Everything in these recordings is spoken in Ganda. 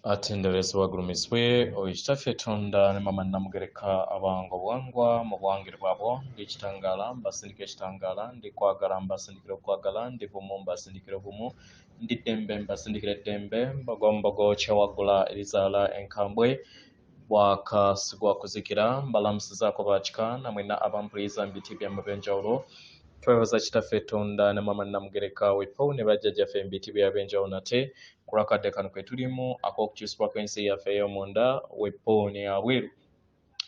Atenderezebwa agulumizibwe oyo Kitaffe Tonda ne Maama Nnamugereka abawanga obuwangwa mu buwangirwa bwo. Ndi kitangaala mbasindika ekitangaala, ndi kwagala mbasindikira okwagala, ndi bumu mbasindikira obumu, ndi ddembe mbasindikira eddembe, mbogo mbogo kyewaggula erizaala enkambwe, bwaka sigwa kuzikira, mbalamusizaako bakika namwenna abampuliriza mu biti byammwe eby'enjawulo. Twebaza Kitaffe Tonda ne Maama Nnamugereka wepo ne bajjajjaffe mu biti byabwe eby'enjawulo nate ku lw'akadde kano kwe tulimu ak'okukyusibwa kw'ensi yaffe ey'omunda wepo ne yabweru.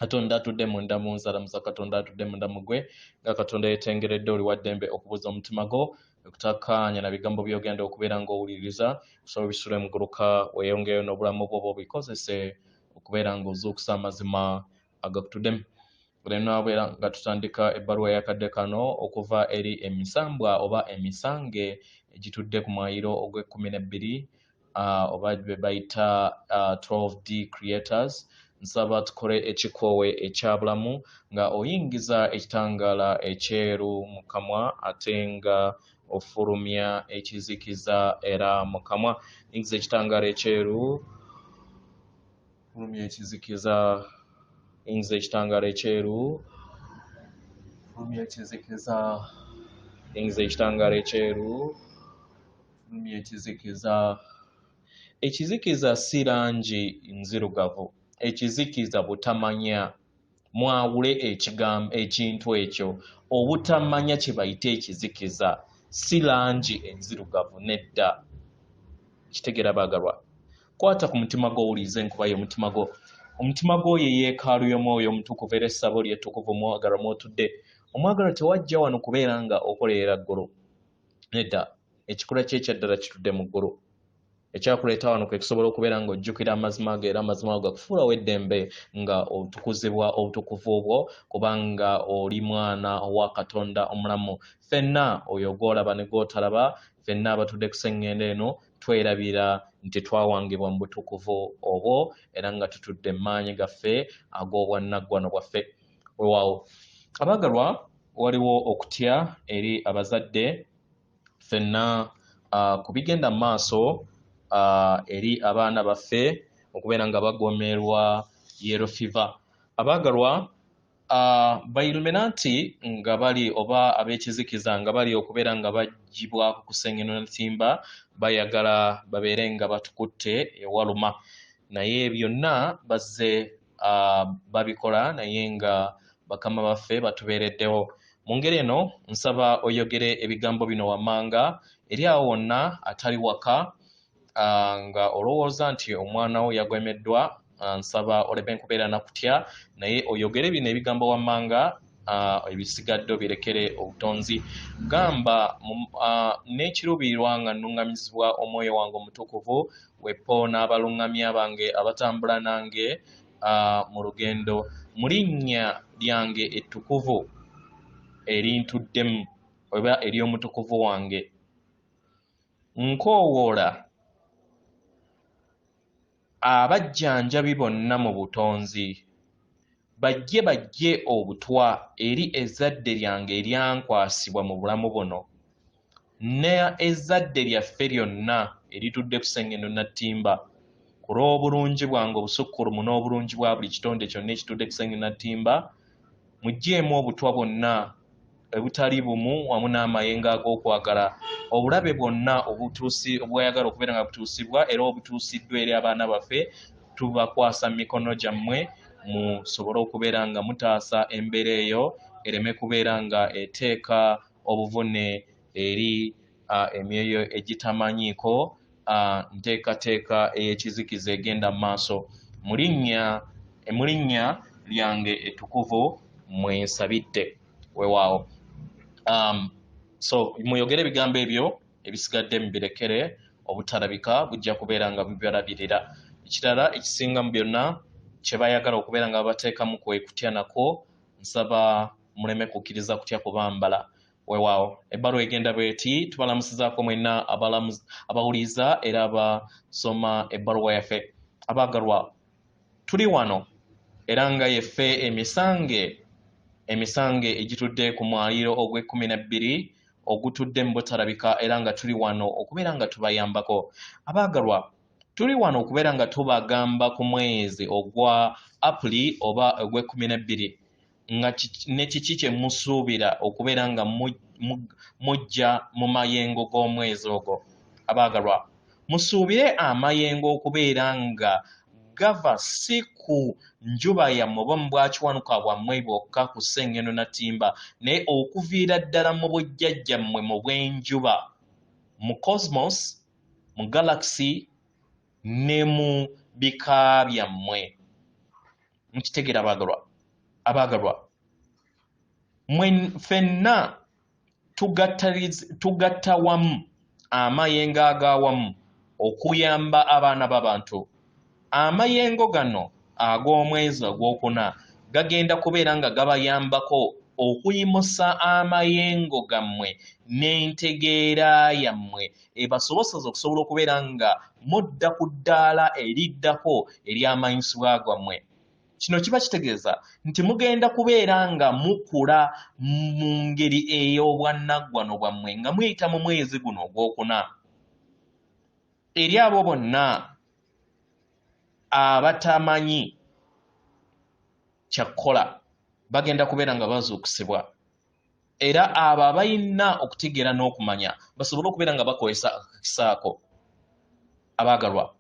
Katonda atudde munda mu nze alamusa Katonda atudde munda mu ggwe nga Katonda yeetengeredde oli wa ddembe okubuuza omutima gwo okutakkaanya na bigambo by'ogenda okubeera ng'owuliriza osobola obisula emuguluka weeyongereyo n'obulamu bwo obikozese okubeera ng'ozuukusa amazima agakutuddemu. Bwe nabeera nga tutandika ebbaluwa y'akadde kano okuva eri emisambwa oba emisange egitudde ku mwayiro ogw'ekkumi n'ebbiri oba be bayita 12D creators, nsaba tukole ekikoowe ekya bulamu nga oyingiza ekitangaala ekyeru mu kamwa ate nga ofulumya ekizikiza era mu kamwa. Yingiza ekitangaala ekyeru, fulumya ekizikiza, yingiza ekitangaala ekyeru, fulumya ekizikiza, yingiza ekitangaala ekyeru, fulumya ekizikiza. Ekizikiza si langi nzirugavu, ekizikiza butamanya. Mwawule ekigambo ekintu ekyo, obutamanya kye bayita ekizikiza si langi enzirugavu nedda. Kitegeera baagalwa? Kwata ku mutima gwo owulirize enkuba y'omutima gwo. Omutima gwo ye yeekaalu y'Omwoyo Omutukuvu era essabo lye ettukuvu omwagalwa mw'otudde. Omwagalwa tewajja wano kubeera nga okolerera ggulu. Nedda, ekikula kye ekyaddala kitudde mu ggulu. Ekyakuleeta wano kwe kusobola okubeera ng'ojjukira amazima ago era amazima ago gakufuula ow'eddembe nga otukuzibwa obutukuvu bwo kubanga oli mwana wa Katonda omulamu. Ffenna oyo gw'olaba ne gw'otalaba, ffenna abatudde ku sseŋŋendo eno twerabira nti twawangibwa mu butukuvu obwo era nga tutudde mu maanyi gaffe ag'obwannaggwano bwaffe. Weewaawo abaagalwa, waliwo okutya eri abazadde ffenna ku bigenda mu maaso eri abaana baffe okubeera nga bagomerwa yellow fever. Abaagalwa, ba Illuminati nga bali oba ab'ekizikiza nga bali okubeera nga baggyibwako ku ssengendo na ttimba, bayagala babeere nga batukutte ewaluma, naye byonna bazze babikola naye nga bakama baffe batubeereddewo. Mu ngeri eno nsaba oyogere ebigambo bino wammanga eri awo wonna atali waka nga olowooza nti omwana wo yagomeddwa, nsaba oleme kubeera na kutya naye oyogere bino ebigambo wammanga, ebisigadde obirekere obutonzi. Gamba n'ekiruubirirwa nga nnuŋŋamizibwa Omwoyo wange Omutukuvu wepo n'abaluŋŋamya bange abatambula nange mu lugendo mu linnya lyange ettukuvu erintuddemu oba ery'omutukuvu wange. Nkoowoola abajjanjabi bonna mu butonzi bajje baggye obutwa eri ezzadde lyange eryankwasibwa mu bulamu buno ne ezzadde lyaffe lyonna eritudde ku ssengendo nattimba ku lw'obulungi bwange obusukkulumu n'obulungi bwa buli kitonde kyonna ekitudde ku ssengendo nattimba, muggyeemu obutwa bwonna ebutali bumu wamu n'amayengo ag'okwagala obulabe bwonna obutuusi obwayagala okubeera nga butuusibwa era obutuusiddwa eri abaana baffe. Tubakwasa mu mikono gyammwe musobole okubeera nga mutaasa embeera eyo ereme kubeera nga eteeka obuvune eri emyoyo egitamanyiiko nteekateeka ey'ekizikiza egenda mu maaso. Mu linnya lyange ettukuvu mwe nsabidde. Weewaawo. So muyogere ebigambo ebyo, ebisigadde mubirekere obutalabika bujja kubeera nga bubalabirira. Ekirala ekisinga mu byonna kye bayagala okubeera nga babateekamu kwe kutya, nakwo nsaba muleme kukkiriza kutya kubambala. Weewaawo, ebbaluwa egenda bweti: tubalamusizaako mwenna abawuliriza era abasoma ebbaluwa yaffe. Abaagalwa, tuli wano era nga yeffe emisange egitudde ku mwaliiro ogw'ekkumi n'ebbiri ogutudde mu butalabika era nga tuli wano okubeera nga tubayambako. Abaagalwa, Tuli wano okubeera nga tubagamba ku mwezi ogwa Apuli oba ogw'ekkumi n'ebbiri nga ne kiki kye musuubira okubeera nga mujja mu mayengo g'omwezi ogwo. Abaagalwa, musuubire amayengo okubeera nga gava si ku njuba yammwe oba mu bwakiwanuka bwammwe bwokka ku Ssengendo na Ttimba, naye okuviira ddala mu bujjajjammwe mu bw'enjuba, mu cosmos, mu galaxy ne mu bika byammwe. Mukitegeera abaagalwa? Abaagalwa, mwe ffenna tugatta wamu amayengo ag'awamu okuyamba abaana b'abantu. Amayengo gano ag'omwezi ogwokuna gagenda kubeera nga gabayambako okuyimusa amayengo gammwe n'entegeera yammwe ebasoboseza okusobola okubeera nga mudda ku ddaala eriddako ery'amanyisibwa gammwe. Kino kiba kitegeeza nti mugenda kubeera nga mukula mu ngeri ey'obwannaggwano bwammwe nga muyita mu mwezi guno ogwokuna. Eri abo bonna abatamanyi kya kukola bagenda kubeera nga bazuukusibwa, era abo abalina okutegeera n'okumanya basobole okubeera nga bakozesa akakisa ako. Abaagalwa,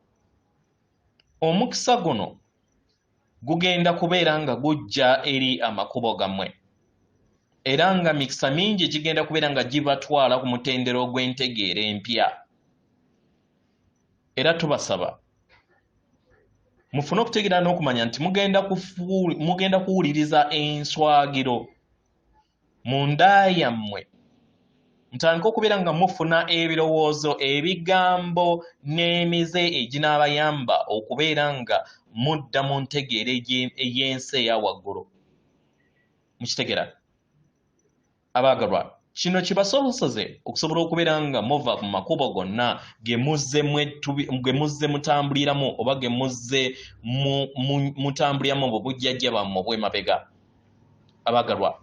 omukisa guno gugenda kubeera nga gujja eri amakubo gammwe, era nga mikisa mingi gigenda kubeera nga gibatwala ku mutendera ogw'entegeera empya. Era tubasaba mufune okutegeera n'okumanya nti mugenda kuwuliriza enswagiro munda yammwe, mutandike okubeera nga mufuna ebirowoozo, ebigambo n'emize eginaabayamba okubeera nga mudda mu ntegeera ey'ensi eya waggulu. Mukitegeera? Abaagalwa, kino kibasoboseze okusobola okubeera nga muva ku makubo gonna ge muzze mutambuliramu oba ge muzze mutambuliramu mu bujjajja bwammwe obw'emabega. Abaagalwa,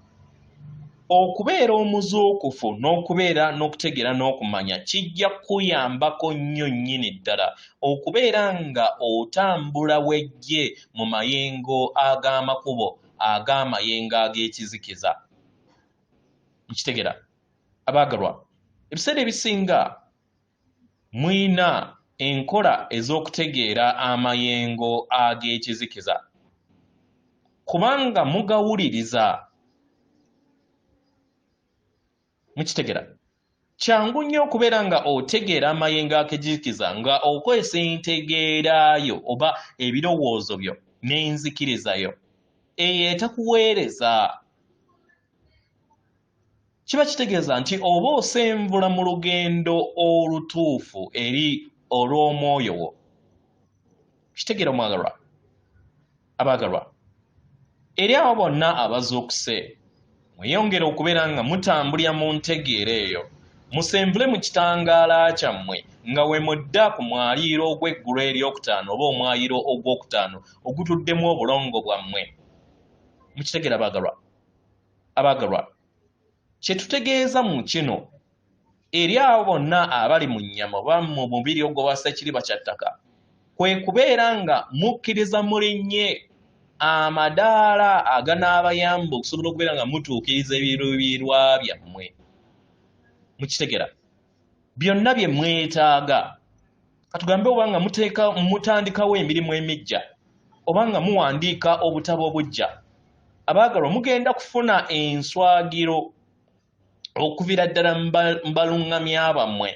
okubeera omuzuukufu n'okubeera n'okutegeera n'okumanya kijja kukuyambako nnyo nnyini ddala okubeera nga otambula wejje mu mayengo ag'amakubo ag'amayengo ag'ekizikiza. Mukitegeera? Abaagalwa, ebiseera ebisinga mulina enkola ez'okutegeera amayengo ag'ekizikiza kubanga mugawuliriza. Mukitegera? Kyangu nnyo okubeera nga otegeera amayengo ag'ekizikiza nga okozesa entegeera yo oba ebirowoozo byo n'enzikiriza yo eyo etakuweereza. Kiba kitegeeza nti oba osenvula mu lugendo olutuufu eri olw'omwoyo wo. Kitegeera omwagalwa? Abaagalwa, eri abo bonna abazuukuse, mweyongere okubeera nga mutambulira mu ntegeera eyo. Musenvule mu kitangaala kyammwe nga we mudda ku mwaliiro ogw'eggulu eryokutaano oba omwaliiro ogwokutaano ogutuddemu obulongo bwammwe. Mukitegeera abaagalwa? Abaagalwa, kye tutegeeza mu kino eri abo bonna abali mu nnyama oba mu mubiri ogw'obwa ssekiriba kya ttaka kwe kubeera nga mukkiriza mulinnye amadaala aganaabayamba okusobola okubeera nga mutuukiriza ebiruubirirwa byammwe. Mukitegera? Byonna bye mwetaaga. Katugambe oba nga mutandikawo emirimu emiggya oba nga muwandiika obutabo obuggya, abaagalwa mugenda kufuna enswagiro okuviira ddala mu baluŋŋamya bammwe.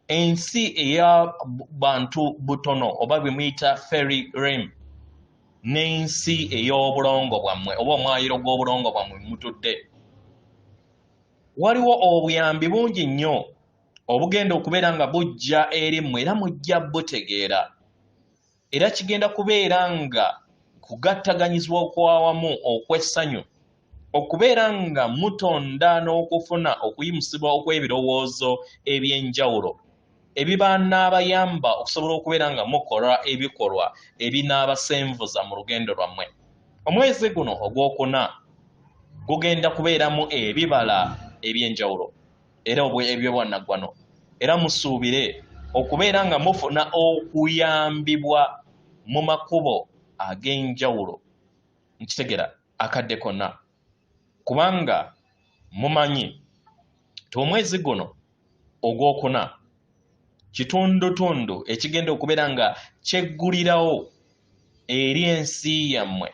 Ensi eya bantu butono oba bwe muyita fairy realm n'ensi ey'obulongo bwammwe oba omwayiro gw'obulongo bwammwe mutudde. Waliwo obuyambi bungi nnyo obugenda okubeera nga bujja eri mmwe era mujja butegeera. Era kigenda kubeera nga kugattaganyizibwa okwawamu okw'essanyu okubeera nga mutonda n'okufuna okuyimusibwa okw'ebirowoozo eby'enjawulo ebibanaabayamba okusobola okubeera nga mukola ebikolwa ebinaabasenvuza mu lugendo lwammwe. Omwezi guno ogwokuna gugenda kubeeramu ebibala eby'enjawulo era eby'obwannaggwano, era musuubire Okubeera nga mufuna okuyambibwa mu makubo ag'enjawulo, nkitegera akadde konna, kubanga mumanyi ti omwezi guno ogwokuna kitundutundu ekigenda okubeera nga kyeggulirawo eri ensi yammwe,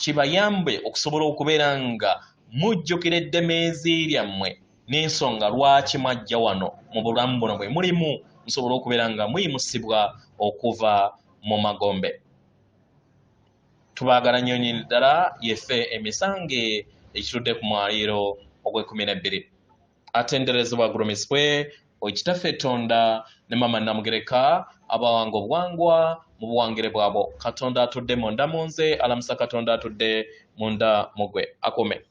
kibayambe okusobola okubeera nga mujjukira eddemeezi lyammwe n'ensonga lwaki mwajja wano mu bulamu buno bwe mulimu, musobole okubeera nga muyimusibwa okuva mu magombe. Tubaagala nnyo nnyini ddala. Yeffe emisange ekitudde ku mwaliiro ogw'ekkumi n'ebbiri. Atenderezebwa, agulumizibwe Ekitaffe Tonda ne Mama Namugereka, abawanga obuwangwa mu buwangire bwabwo. Katonda atudde munda mu nze alamusa Katonda atudde munda mu gwe akume.